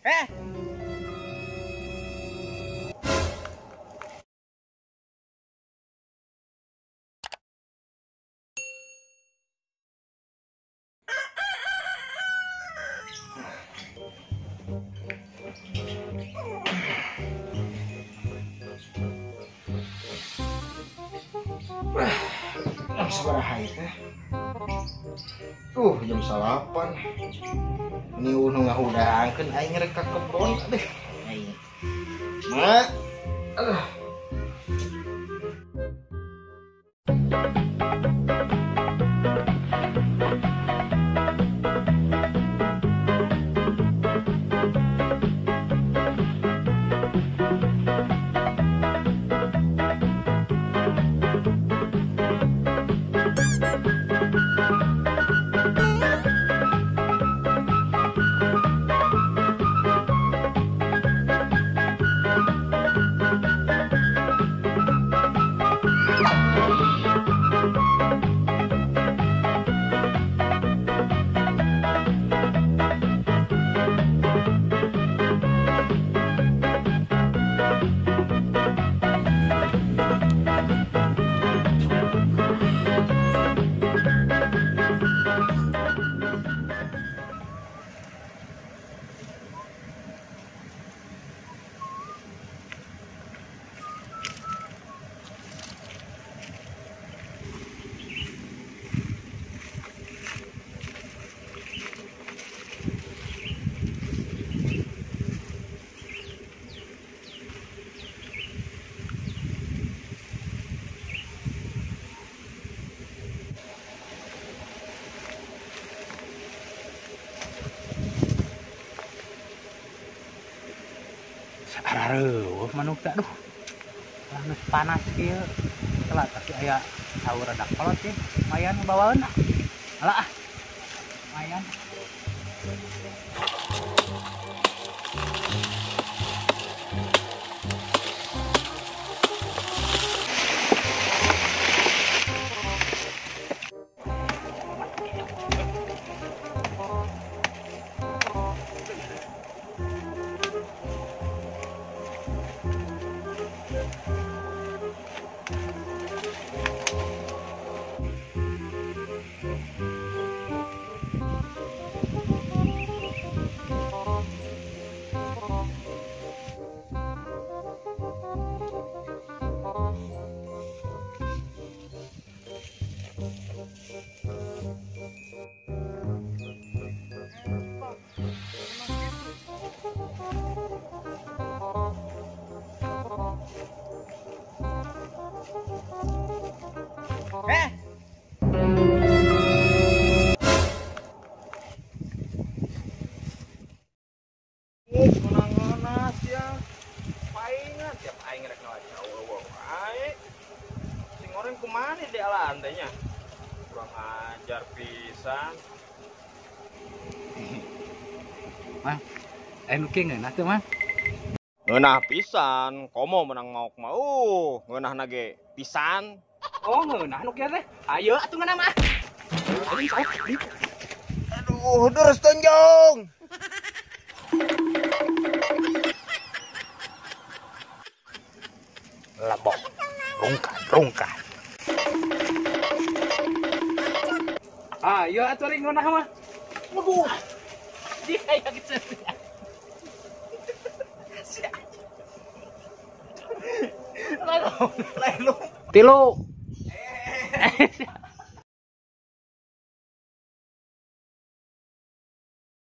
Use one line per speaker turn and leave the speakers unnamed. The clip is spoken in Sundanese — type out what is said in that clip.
Eh.
Jam sabaraha ieu teh? Jam 9. Ini nu ngahudangkeun aing rek ka kebon aduh. Aing. Ma. Aduh.
Areueuh manuk teh aduh. Lah geus panas kieu. Telat tapi aya saur rada kolot sih. Lumayan bawaeun ah. Alah ah. Lumayan.
Eh.
Menang-menang ya. Paingan tiap aing rek ngajauh wae. Sing orang kumaha di alaan teh nya. Kurang ajar pisan.
Mang, aya nu kieu ngeunah teu, Mang?
Ngeunah pisan, komo menang maok mau. Ngeunahna ge pisan.
Oh, ngeunah nu kieu teh. Ayo atuh ngeunah mah.
Aduh, deres tonjong.
Lebok, rungkat, rungkat. Ayo atuh ring ngeunah mah. Waduh. Dia kayak gitu. Lalu. Tilu.